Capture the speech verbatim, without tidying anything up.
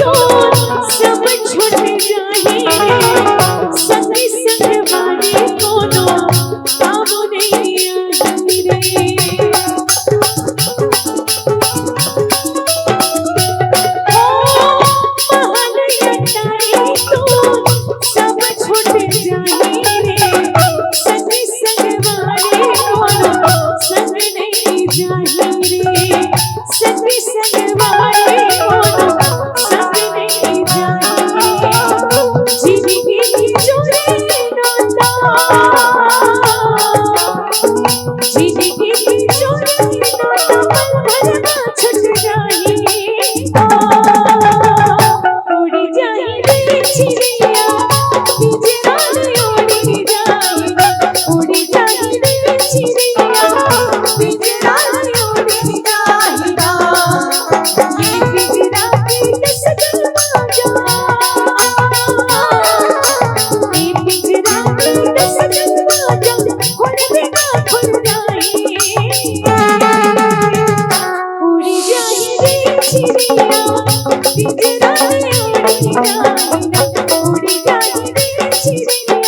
तो सब छूट जाही रे, संगी संगवारी कोनो काम नहीं आही रे। ओ महल अटारी तो सब छूट जाही रे, संगी संगवारी कोनो संग नहीं जाही रे, संगी संगवारी कोनो संग नहीं जाही रे। जिंदगी की जोड़ी नाता, जिंदगी की जोड़ी नाता पल भर में छूट जाही। उड़ी जाही रे चिड़िया, पिंजरा में उड़ी जाही। उड़ी जाही रे चिड़िया, पिंजरा में उड़ी जाही। ये पिंजरा की कसक आजा, ये पिंजरा की कसक आजा, खोल दे ना खोल जाही। उड़ी जाही रे चिड़िया, पिंजरा में उड़ी जाही। उड़ी जाही रे चिड़िया,